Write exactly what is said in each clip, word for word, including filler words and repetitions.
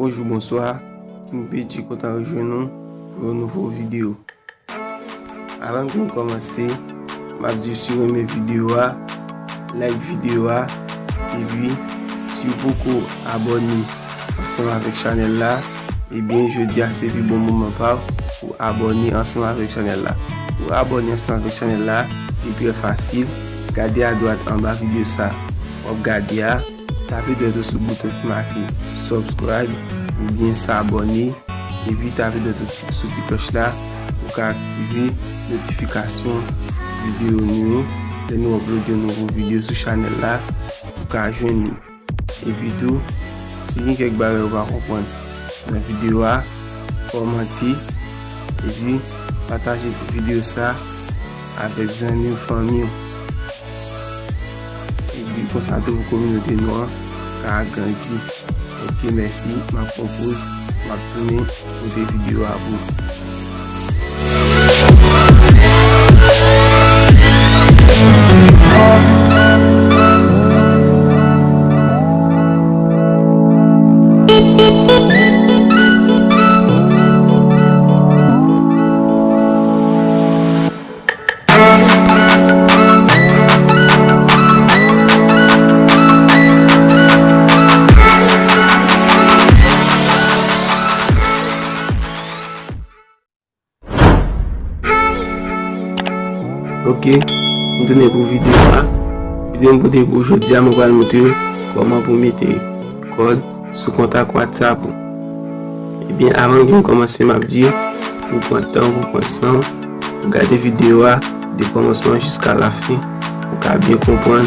Bonjou, bonswa. King P G kontan rejwenn nou pou yon nouvo videyo. Avan ke m kòmanse, m ap di w si w renmen videyo a, like videyo a, epi si w poko abòne ansanm avèk chanèl la, ebyen, jodi a se pi bon moman pa w pou abòne ansanm avèk chanèl la. Pou abòne ansanm avèk chanèl la, li trè fasil. Gade adwat anba videyo sa w ap gade a, tape dwèt ou sou bouton ki make subscribe oubyen s'abonner, epi tape dwèt ou ti, sou ti klòch la pou ka aktive notifikasyon videyo nou yo. Lè nou upload yon nouvo videyo sou chanèl la, ou ka jwenn li. Epi tou, si gen kèk bagay ou pa konprann nan videyo a, kòmante, epi pataje videyo sa avèk zanmi w, fanmi w. Epi konsa tou pou kominote nou an ka grandi. Ok, mèsi, m ap pran poz, m ap tounen pote videyo a pou ou. Ok, m tounen pou videyo a. Videyo m pote pou jodi a, mwen pral montre w kòman pou mete kòd sou kontak WhatsApp ou. Ebyen, avan ke m kòmanse, m ap di w pou pran tan, pou pran san w, pou gade videyo a de kòmansman jiska lafen, pou w ka byen konprann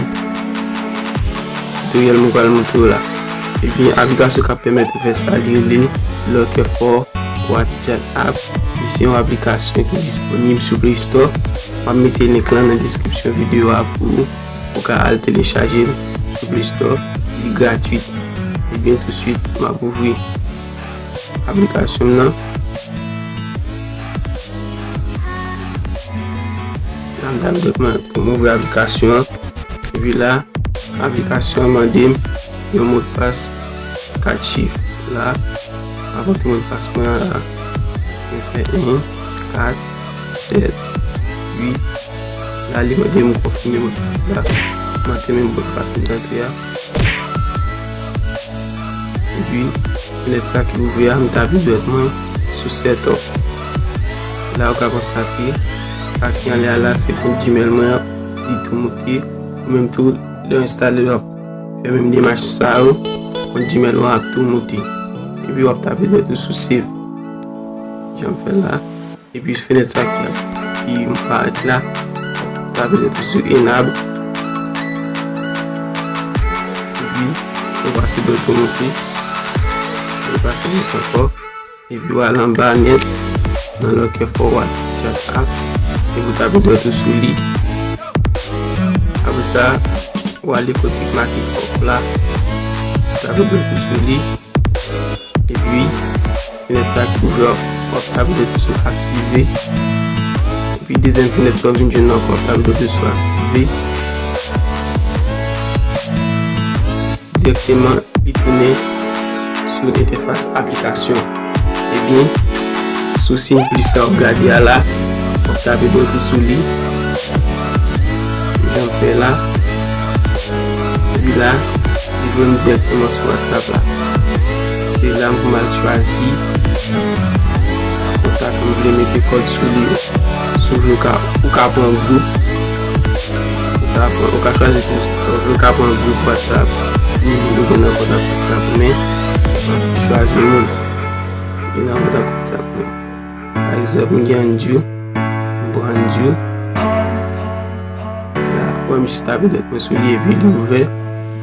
tutorial mwen pral montre w la. Ebyen, aplikasyon k ap pèmèt ou fè sa, li rele Lock F four WhatsApp app. Li se yon aplikasyon ki disponib sou Play Store. M ap mete link lan nan deskripsyon videyo a pou ou, ou ka al telechaje l sou Play Store. Li gratwit. Ebyen, tousuit, m ap ouvri aplikasyon m nan. Nan dam dòt mwen pou m ouvri aplikasyon an. Epi la, aplikasyon an mande m yon modpas kat chif. La, m ap antre modpas mwen an la. Mwen fè en, kat, sèt, uit. La, li mande m konfime modpas la. M antre menm modpas m t antre a. Epi, fenèt sa ki ouvè a, m tape dwèt mwen sou Setup. La, ou ka konstate, sa ki anlè a la, se kont Gmail mwen an, li tou moute. Ou menm tou, lè w enstale l, w ap fè menm demach sa yo, kont Gmail ou an ap tou moute. Epi, w ap tape dwèt ou sou Save. Jan m fè la. Epi fenèt sa ki ap, ki parèt la, tape dwèt ou sou Enable. Epi, ou pase dwèt ou moute. Ou pase moute ankò. Epi, ou al anba nèt, nan Lock F four WhatsApp app. Epi, ou tape dwèt ou sou li. Apre sa, ou ale kote k make off la. Ou tape dwèt ou sou li. Epi, fenèt sa ki ouvè, w ap tape dwèt ou sou aktive. Epi, dezyèm fenèt sa w vin jwenn nan ankò, w ap tape dwèt ou sou aktive. Dirèkteman, li tounen sou entèfas aplikasyon. Ebyen, sou siy plis sa w ap gade a la, w ap tape dwèt ou sou li. Jan m fè la. Epi la, li voye m dirèkteman sou WhatsApp la. Se la m pou m al chwazi kontak m vle mete kòd sou li yo. Si w vle, ou ka, ou ka pran gwoup. Ou ka pran, ou ka chwazi tou sa w vle, ou ka pran gwoup WhatsApp. Ni moun ou gen nan kontak WhatsApp ou, men chwazi moun ki nan kontak WhatsApp ou. Pa egzanp, m gen Andrew, m pran Andrew. La, ou wè m jis tape dwèt mwen sou li epi li ouvè.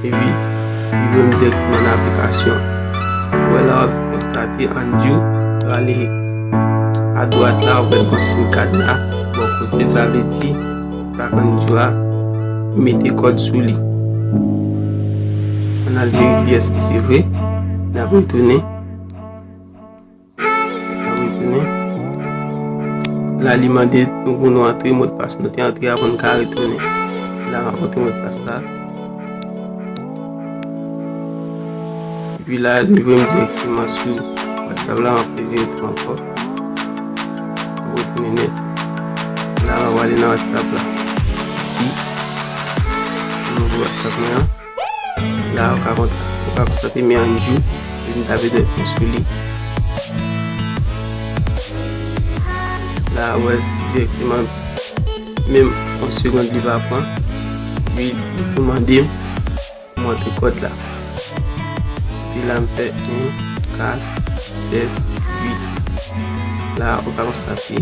Epi, li voye m dirèkteman nan aplikasyon. Ou wè la, w ap konstate Andrew, w ale adwat la, ou wè l gon siy kad la bò kote l, sa vle di, tak Andrew a, mete kòd sou li. Ann al verifye èske se vre. N ap retounen. N ap retounen. La, li mande nou pou nou antre modpas nou te antre avan n ka retounen. La, m ap antre modpas la. Epi la, li voye m dirèkteman sou WhatsApp la, m ap peze retou ankò. M retounen nèt. La, m ap ale nan WhatsApp la. Isi, m ouvri WhatsApp mwen an. La, ou ka kont-, ou ka konstate Mianju, epi m tape dèt mwen sou li. La, ou wè dirèkteman, menm yon segonn li pa pran. Epi, li tou mande m pou m antre kòd la. Epi la, m fè en, kat, sèt, uit. La, ou ka konstate,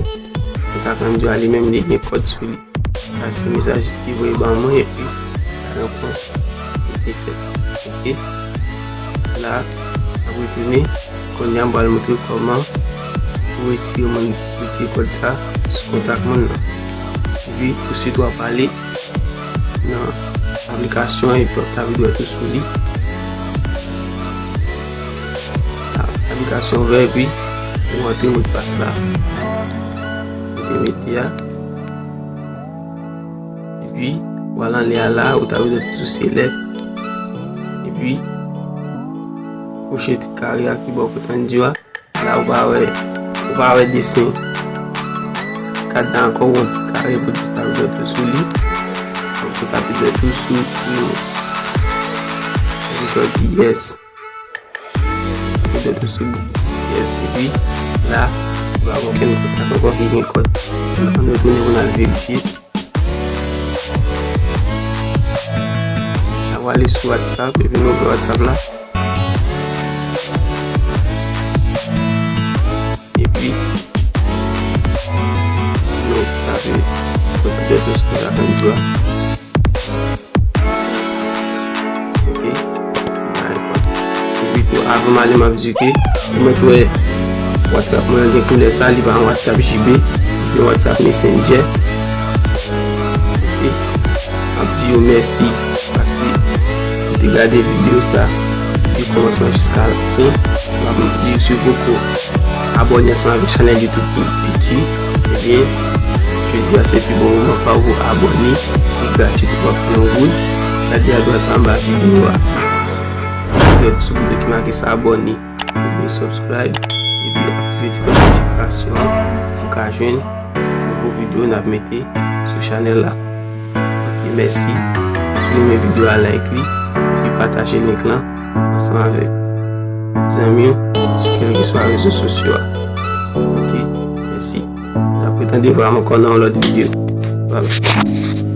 kontak Mianju a li menm, li gen kòd sou li. Sa se mesaj ki voye ban mwen epi la repons ki te fèt. Oke. La, n ap retounen. Kounye a, m pral montre kòman pou retire moun, retire kòd sa sou kontak moun nan. Epi, pou sitwa pale nan aplikasyon an epi w ap tape dwèt ou sou li. La, aplikasyon ouvè epi ou antre modpas la. Ou te mete a. Epi, w al anlè a la, ou tape dwèt ou sou select. Epi, kouche ti kare a ki bò kote Andy a. La, ou pa wè, ou pa wè desen ti kat la ankò, ou wè yon ti kare pou jis tape dwèt ou sou li. Ou tape dwèt ou sou, sou, epi sa w di yes. Tape dwèt ou sou yes. Epi, la, ou pa gen okenn kontak ankò ki gen kòd. Ann retounen pou n al verifye. N ap ale sou WhatsApp, epi nou ouvri WhatsApp la. Epi, nou tape, nou tape dwèt nou sou kontak Andy a. Oke. Bay kòd. Epi tou, avan m ale, m ap di ke ou mèt wè WhatsApp mwen gen koulè sa, li pa yon WhatsApp J B, se yon WhatsApp Messenger. Epi, m ap di yo mèsi paske ou te gade videyo sa de kòmansman jiska la fen. M ap di yo si w poko abòne ansanm avèk chanèl YouTube P P G, ebyen, jodi a se pi bon moman pa w pou abòne. Li gratui, ou p ap fè yon goud. Gade adwat anba videyo a. Lè sou bouton ki make sa abòne oubyen subscribe, epi aktive ti kòd notifikasyon an pou w ka jwenn nouvo videyo n ap mete sou chanèl la. Oke, mèsi. Si w renmen videyo a, like li, epi pataje link lan ansanm avèk zanmi w sou kèlkeswa rezo sosyo a. Oke, mèsi. N ap retande vwa m ankò nan yon lòt videyo. Bye bye.